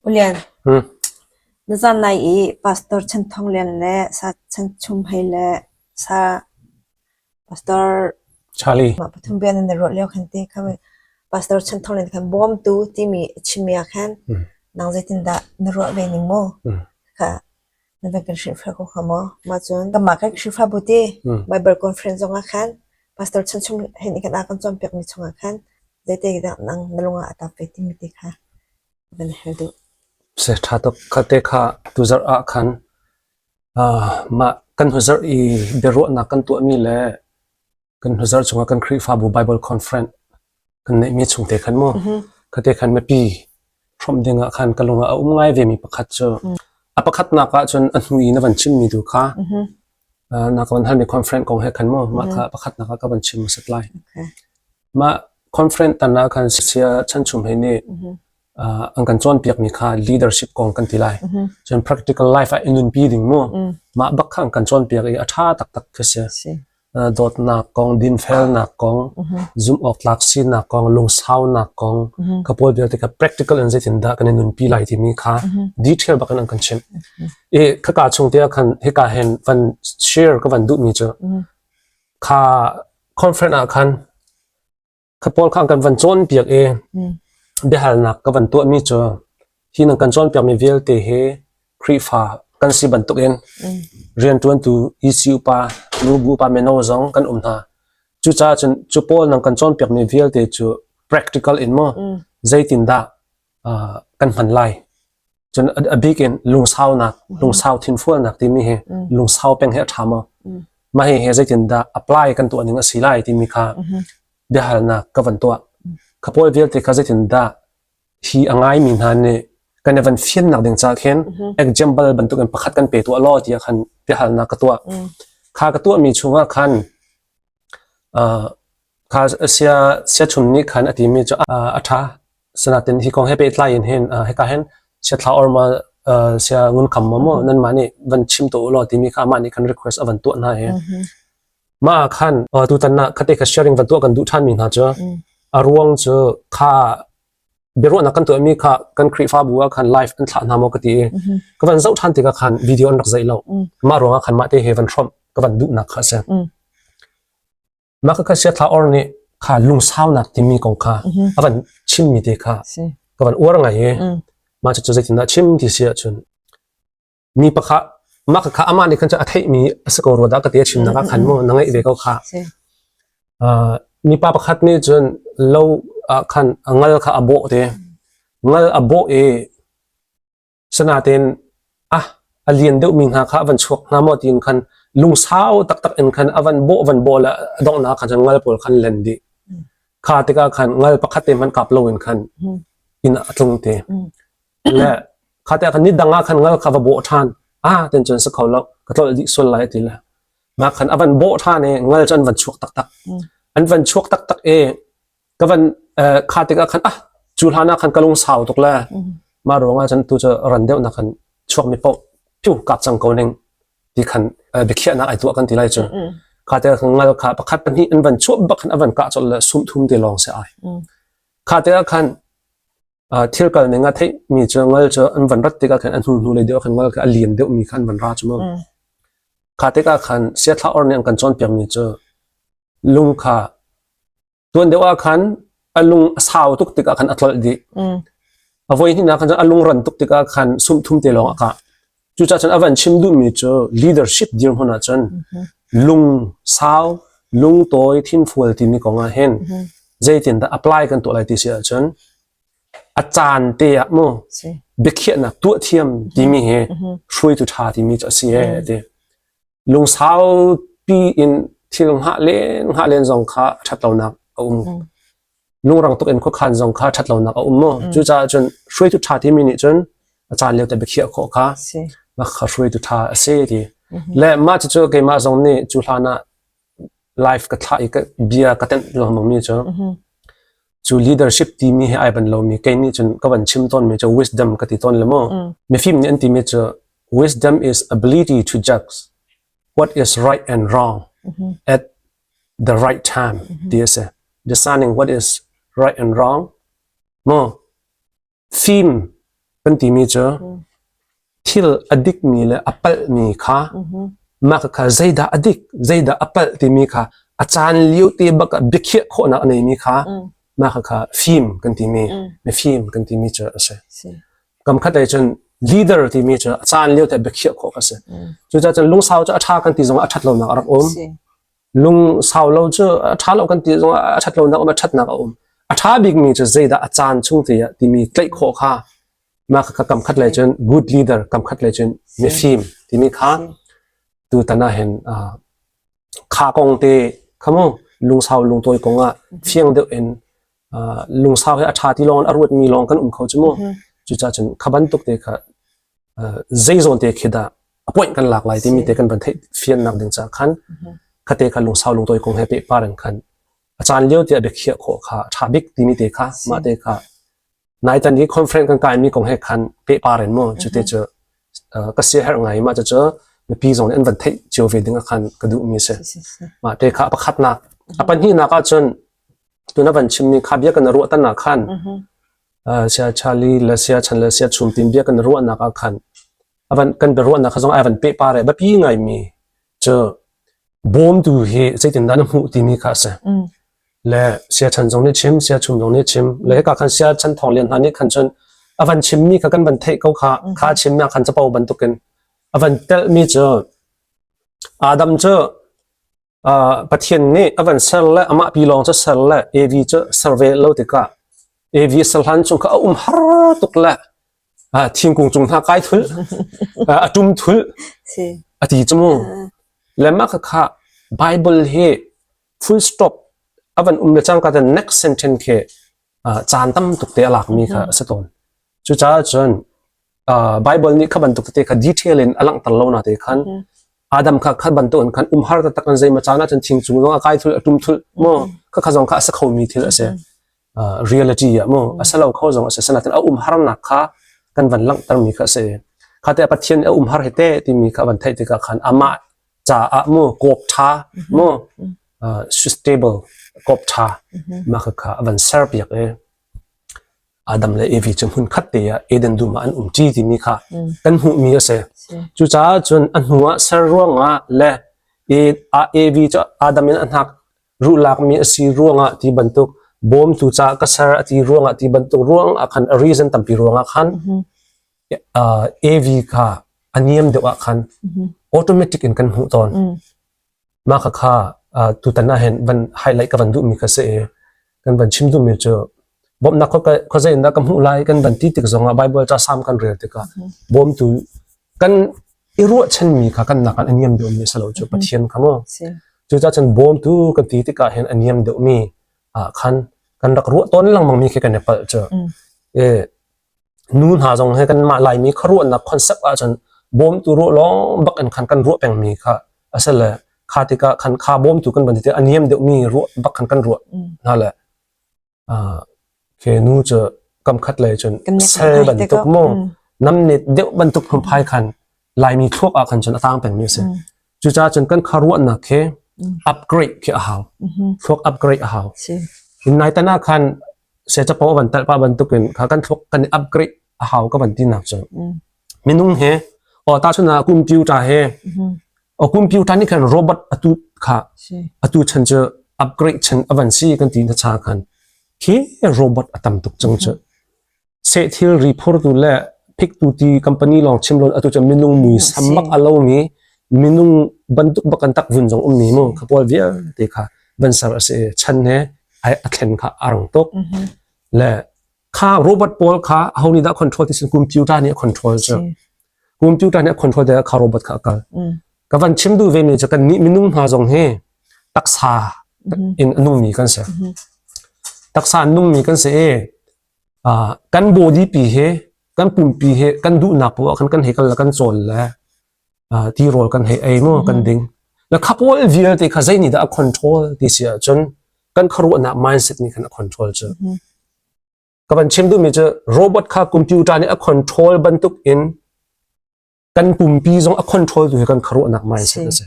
Ulian, na zan lai i Pastor Chan Thawng Lian le Sa Chan Chum Hei le Sa Pastor Charlie. Mah pathum bia nan ruah lio khan ti kha Pastor Chan Thawng Lian khan bawmtu timi a chimmi ah khan nang zeitindah na ruah ve ning maw? Kha na van kan hrilhfiah ko hnga maw? Mah cun kanmah kan Khrihfabu ti Bible conference zong ah khan Pastor Chan Chum Hei nih khan a kan cawnpiakmi chungah khan zeite dah nang na lung ah a tap ve timi ti kha van hal duh. Se ṭha tuk khate kha tuzarh ah khan mah kan hnuzarh i biaruahnak kan tuahmi le kan hnuzarh chungah kan Khrihfabu Bible Conference kan neihmi chung te khan mu khate khan mipi hrawmh ding ah khan ka lung ah a um ngai vemi pakhat cu a pakhatnak ah cun a hnu i na van chimmi tu kha na ka van halmi conference kong he khan mu mah kha pakhatnak ah ka van chim hmasat lai. Mah conference tan ah khan sia chanchum he nih an kan cawnpiakmi kha leadership kong kan ti lai. Cun practical life ah i nunpi ding mu. Mah bak kha an kan cawnpiak i a ṭha taktak khi si. Dawtnak kong, dinfelnak kong, zumhawktlak sinak kong, lungsaunak kong, kha pawl vialte kha practical in zeitindah kan i nunpi lai timi kha detail bak in an kan chimh. I khaka chung te ah khan hika hin van share ka van duhmi cu kha conference ah khan kha pawl kha an kan van cawnpiak i biahalnak ka van tuahmi cu hi nan kan cawnpiakmi vialte hi Khrihfa kan si bantukin rianṭuantu EC upa, nubu upa mino zong kan um hna. Cucaah cun cu pawl nan kan cawnpiakmi vialte cu practical in maw zeitindah kan hman lai. Cun a bik in lungsaunak, lungsau thinfualnak timi hi lungsau peng hi a ṭha maw? Mah hi zeitindah apply kan tuah ning a si lai timi kha biahalnak ka van tuah. Kha pawl vialte kha zeitindah hi a ngaimi hna nih kan i van fiannak ding ca khin example bantuk in pakhat kan pe tuah law tiah khan biahalnak ka tuah. Kha ka tuahmi chungah khan Kha sia siachun nih khan a timi cu a ṭha. Sinain hi kong he pehtlai in hin hika hin siathla or ma sia ngunkham maw maw nanmah nih van chim tuah u law timi kha amah nih khan request a van tuah hna i mah ah khan tutan ah khate kha sharing van tuah kan duh ṭhanmi hna cu a ruang cu kha biaruahnak kan tuahmi kha kan Khrihfabu ah khan live an thlah hna maw ka ti i ka van zoh ṭhan tikah khan video an rak zeih lo. Mah ruangah khan mah te he van hrawmh ka van duhnak kha a si. Mah kha siathla or nih kha lungsaunak timi kong kha a van chimmi te kha ka van uar ngai i mah cucu zeitindah chim ti si ahcun mi pakhat mah kha amah nih khan cu a theihmi a si ko rua dah ka ti a chimnak ah khan mu na ngeih ve ko kha. Mipa pakhat nih cun lo ah khan a ngal kha a bawh te. Ngal a bawh i sanaten ah a lian deuhmi hna kha a van chuak hna maw tiin khan lungsau taktak in khan a van bawh van bawh le a donghnak khan cun ngal pawl khan len dih. Kha tikah khan ngal pakhat te hmanh kap loin khan inn ah a tlung te. Le kha te khan ni dang ah khan ngal kha va bawh ṭhan. Ah ten cun si kho lo ka tlolh dih sual lai a ti le. Mah khan a van bawh ṭhan i ngal cu an van chuak taktak. An van chuak taktak i ka van kha tikah khan ah cu hlan ah khan ka lung sau tuk le mah ruangah cun tu cu ran deuh nak khan chuak mi paoh piu kap cang ko ning ti khan biakhiahnak ai tuah kan ti lai cu kha te khan ngal kha pakhat pahnih an van chuah bak khan a van kah colh le sum thum te lawng se ai kha te ah khan thil kal ning a theih mi cu ngal cu an van rat tikah khan a hnu hnu lei deuh khan ngal kha a lian deuh mi kha an van ra cu mu kha tikah khan siathla or nih an kan cawnpiak mi cu lung kha Tuan deuh ah khan a lung a sau tuk tikah khan a tlolh dih. A voi hnihnak khan cun a lungran tuk tikah khan sumthum te lawng a kah. Cucaah cun a van chim duhmi cu leadership dirhmun ah cun lung sau, lungtawi, thinfual timi kong ah hin zeitindah apply kan tuah lai ti si ahcun a caan te ah mu biakhiahnak tuah thiam timi hi hruaitu ṭha timi cu a si ee ti. Lungsau pi in thil hngah len hngah len zong kha a ṭhat lonak a um. Lungrang tuk in khuakhan zong kha ṭhat lonak a um mu. Cucaah cun hruaitu ṭha timi nih cun a caan lio te biakhiah khawh kha mah kha hruaitu ṭha a si ti. Le mah cucu keimah zong nih cu hlan ah life ka thlah i ka bia ka tenh lengmang mi cu cu leadership timi he ai ban lomi kei nih cun ka van chim tawnmi cu wisdom ka ti tawn le mu. Mifim nih an timi cu wisdom is ability to judge what is right and wrong at the right time ti a si. Discerning what is right and wrong. Mu fim. Kan timi cu thil a dikmi le a palhmi kha mah kha zeidah a dik, zeidah a palh timi kha a caan lio te bak ah biakhiah khawhnak a neimi kha mah kha fim kan timi, mifim kan timi cu a si. Kam khat lei cun leader timi cu a caan lio te biakhiah khawh kha si. Cucaah cun lungsau cu a ṭha kan ti zong ah a ṭhat lonak a rak um. Lungsau lo cu a ṭha lo kan ti zong ah a ṭhat lonak a um, a ṭhatnak a um. A ṭha bikmi cu zeidah a caan chung te ah timi tlaih khawh kha mah kha kam khat lei cun good leader, kam khat lei cun mifim timi kha tutan ah hin kha kong te kha mu lungsau lungtawi kong ah fiang deuh in lungsau hi a ṭha ti lawng in a ruatmi lawng kan um kho cu mu. Cucaah cun kha bantuk te kha zeizawn te khi dah a point kan lak lai timi te kan van theih fiannak ding caah khan khate kha lungsau lungtawi kong he pehpar in khan a caan lio tiah biakhiah khawh kha a ṭha bik timi te kha mah te kha naitan i conference kan kaimi kong he khan pehpar in mu cu te cu ka sia herh ngai mah cu mipi zong nih an van theih cio ve ding ah khan ka duhmi si mah te kha pakhatnak a pahnihnak ahcun tuna van chimmi kha bia kan ruah tan ah khan sia Charlie le sia Chan le sia Chum tin bia kan ruahnak ah khan avan kan biaruahnak kha zong ai van pehpar e biapi ngaimi cu bawmtu hi zeitindah na hmuh timi kha a si. Le sia Chan zong nih chim, sia Chum zong nih chim, le hika khan sia Chan Thawng Lian hna nih khan cun avan chimmi kha kan van theih ko kha, kha chimmi ah khan capo bantukin avan telhmi cu Adam cu Pathian nih a van ser le amah pi lawng cu ser le Evi cu ser ve lo tikah Evi ser hlan chung kha a um har tuk le thingkung cung hna kai thul a tum thul a ti cu mu le mah kha Bible hi full stop a van um le cangka the next sentence khi caan tam tuk te a lakmi kha a si tawn. Cucaah cun Bible nih kha bantuk tete kha detail in a langhter lo na te khan Adam kha kha bantuk in khan umhar taktak in zeimaw caan ah cun thing cung zong a kai thul a tum thul mu kha kha zong kha a si khomi thil a si. Reality ah mu a si lo kho zong a si sanatin a umharnak kha kan van langhtermi kha a si. Kha te Pathian a umhar hi te timi kha van theih tikah khan amah caah mu kawp ṭha mu suitable kawp ṭha mah kha a van ser piak i Adam le Evi cu hmun khat te ah Eden dum ah an um ṭi timi kha kan hmuhmi a si. Cucaah cun a hnu ah ser ruangah le Evi cu Adam in a hnak ruh lakmi a si ruangah ti bantuk bawmtu caah ka ser a ti ruangah ti bantuk ruang ah khan a reason tampi ruangah khan Evi kha a niam deuh ah khan automatic in kan hmuh tawn. Mah khakha tutan ah hin van highlight ka van duhmi kha si i kan van chim duhmi cu bawmhnak khuazei in dah ka hmuh lai kan van ti tik zongah Bible ca Salm kan rel tikah bawmtu kan i ruahchanmi kha kan nak ah a niam deuhmi a si lo cu Pathian kha mu. Cucaah cun bawmtu kan ti tikah hin a niam deuhmi ah khan kan rak ruah tawn lengmangmi khi kan i palh cu. Nu hna zong hi kanmah Laimi khuaruahnak concept ahcun bawmtu ruah lawng bak in khan kan ruah pengmi kha a si le kha tikah khan kha bawmtu kan van ti a niam deuhmi ruah bak khan kan ruah hna le khi nu cu kam khat lei cun sel bantuk mu namnet deuh bantuk phunphai khan Laimi thluak ah khan cun a tang pengmi a si. Cucaah cun kan khuaruahnak khi upgrade khi a hau. Thluak upgrade a hau. Nai tan ah khan se capo van talh pa bantukin kha kan thluak kan i upgrade a hau ka van ti nak cu. Minung he o ta chun ah computer he o computer nih khan robot atu kha atu chan cu upgrade chan avan si kan ti na cha khan khi robot atam tuk cang cu. Seh thilri phurtu le phiktu ti company lawng chim lo atu cu minung muisam bak a lomi minung bantuk bak an takvun zong ummi mu kha pawl vialte kha van ser a si chan he a thlen kha a rang tuk le kha robot pawl kha ho nih dah control ti sin computer nih a control cu computer nih a control te kha robot kha a kal ka van chim duh ve mi cu kan nih minung hna zong hi taksa in a nungmi kan si taksa an nungmi kan si i Kan body pi hi kan pumpi hi kan duhnak poah ah khan kan hei kal le kan cawl le tirawl kan hei ei maw kan ding. Le kha pawl vialte kha zei nih dah a control ti si ahcun kan khuaruahnak mindset nih khan a control cu. Ka van chim duhmi cu robot kha computer nih a control bantuk in kan pumpi zong a control tu hi kan khuaruahnak mindset a si.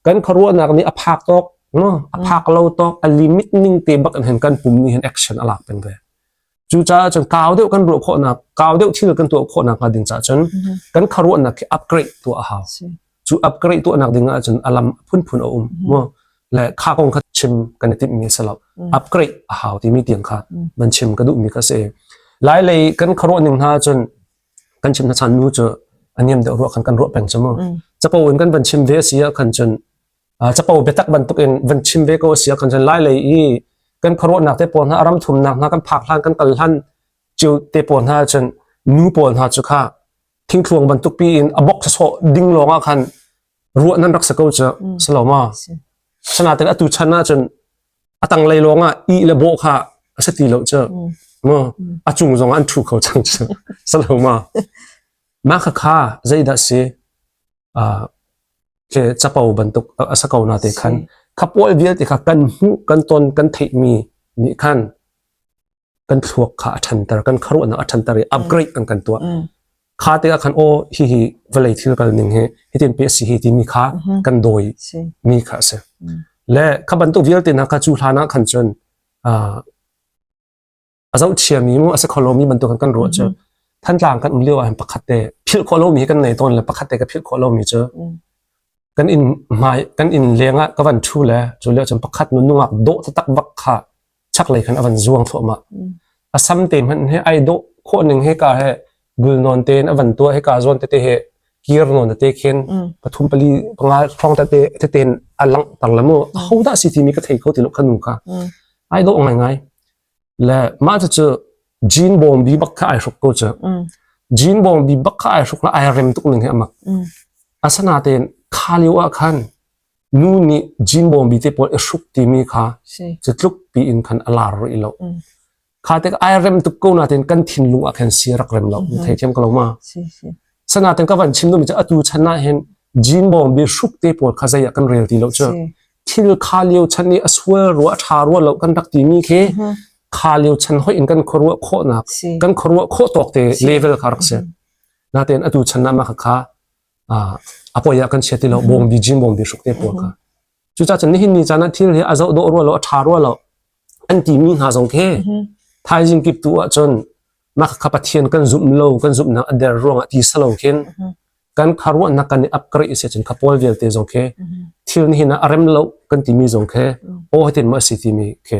Kan khuaruahnak nih a phak tawk no a phak lo tawk a limit ning te bak in hin kan pum nih hin action a lak peng ve. Cucaah cun kau deuh kan ruah khawhnak, kau deuh thil kan tuah khawhnak hnga ding caah cun kan khuaruahnak khi upgrade tuah a hau. Cu upgrade tuahnak ding ah cun a lam phunphun a um. Mu le kha kong kha chim kan i timhmi a si lo. Upgrade a hau timi tiang kha van chim ka duhmi kha si. Lai lei kan khuaruah ning hna cun kan chim hna chan nu cu a niam deuh ruah khan kan ruah peng cu mu. Capo in kan van chim ve si ah khan cun capo biatak bantuk in van chim ve ko a si ah khan cun lai lei i kan khuaruahnak te pawl hna ram thumnak hna kan phak hlan kan kal hlan cio te pawl hna cun nu pawl hna cu kha thingthluang bantuk pi in a bok sawh ding lawng ah khan ruah nan rak sa ko cu salo ma sanaten atu chan ah cun a tang lei lawng ah i le bawh kha a si ti lo cu mu a cung zong an thu kho cang cu salo ma ma kha kha zeidah si ke capo bantuk a sa ko na te khan kha pawl vialte kha kan hmuh kan ton kan theihmi nih khan kan thluak kha a ṭhanter kan khuaruahnak a ṭhanter i upgrade an kan tuah kha tikah khan aw hi hi vawlei thil kal ning hi hitin pe si hi timi kha kan dawi mi kha a si le kha bantuk vialte hna kha cu hlan ah khan cun a zohchiami mu a si kho lomi bantuk kan ruah cu Thantlang kan um lio ah hin pakhat te philh khawh lomi hi kan nei tawn le pakhat te ka philh khawh lomi cu kan inn hmai kan inn leng ah ka van ṭhu le cu lio cun pakhat nu nungak dawh taktak bak kha chaklei khan a van zuang thluahmah. A sam te hmanh he ai dawh khawh ning he ka he bul nawn tein a van tuah he ka zawn tete he kir nawn tete khin pathum pali panga hrawng tete tete in a langhter la mu ho dah si timi ka thei kho ti lo kha nu kha ai dawh ngai ngai le mah cu jean bawm bi bak kha ai hruk ko cu jean bawm bi bak kha ai hruk la ai rem tuk ning he amak asana tein kha lio ah khan nu nih jean bawmbi te pawl i hruk timi kha cu tluk pi in khan a lar rih lo. Kha te ai rem tuk ko nain kan thinlung ah khan si rak rem lo. Thei thiam ko lo ma. Sanaten ka van chim dumi cu atu chan ah hin jean bawmbi hruk te pawl kha zei ah kan rel ti lo cu. Thil kha lio chan i a sual rua a ṭha rua lo kan rak timi khi kha lio chan hoi in kan khuaruah khawhnak kan khuaruah khawh tawk te level kha rak si. Natein atu chan ah mah kha a poi ah kan chia ti lo bawngbi jim bawngbi hruk te pawl kha cucaah cun nihin ni caan ah thil hi a zoh dawh rua lo a ṭha rua lo an timi hna zong khi thaizing kip tu ahcun mah kha Pathian kan zumh lo kan zumhnak a der ruangah ti salo khin kan kharuahnak kan i upgrade si cun kha pawl vialte zong khi thil nihin ah a rem lo kan timi zong khi aw hitin ma si timi khi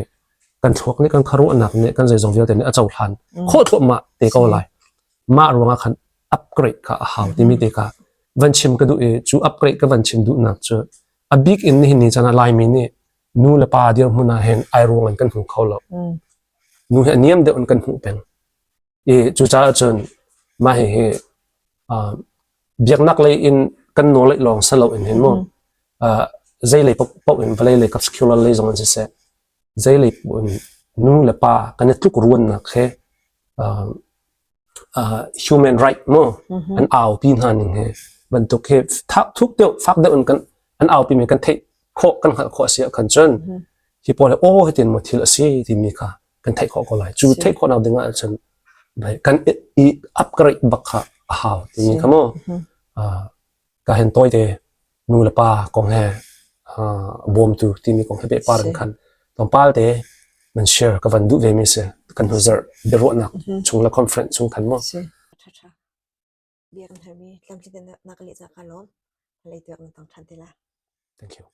kan thluak nih kan kharuahnak nih kan zeizong vialte nih a cohlan khawh thluahmah te ko lai mah ruangah khan upgrade kha a hau timi te kha van chim ka duh i cu upgrade ka van chim duhnak cu a bik in nihin ni caan ah Laimi nih nu le pa dirhmun ah hin ai ruang in kan hmu kho lo. Nu hi a niam deuh in kan hmuh peng. I cucaah cun mah hihi uh, biaknak lei in kan nawl lawng si lo in hin mu uh, zei lei paoh in vawlei lei kap secular lei zong in siseh zei lei paoh in nu le pa kan i tluk ruannak he uh, uh, human right mu an aupi hna ning he bantuk he thuk deuh fak deuh in kan an aupi mi kan theih khawh kan hngalh khawh si ah khan cun hi pawl oh hitin mo thil a si timi kha kan theih khawh ko lai cu theih khawh nak ding ah cun kan i upgrade bak kha a hau timi kha mu ka hen toi te nu le pa kong he bawmtu timi kong he pehpar in khan tlawmpal te man share ka van duh ve mi si kan hnu zarh biaruahnak chung le conference chung khan mu. Bia kan hermi tlamtling na ka leh ca ka lawm. Lei tuak na tang than te la. Thank you.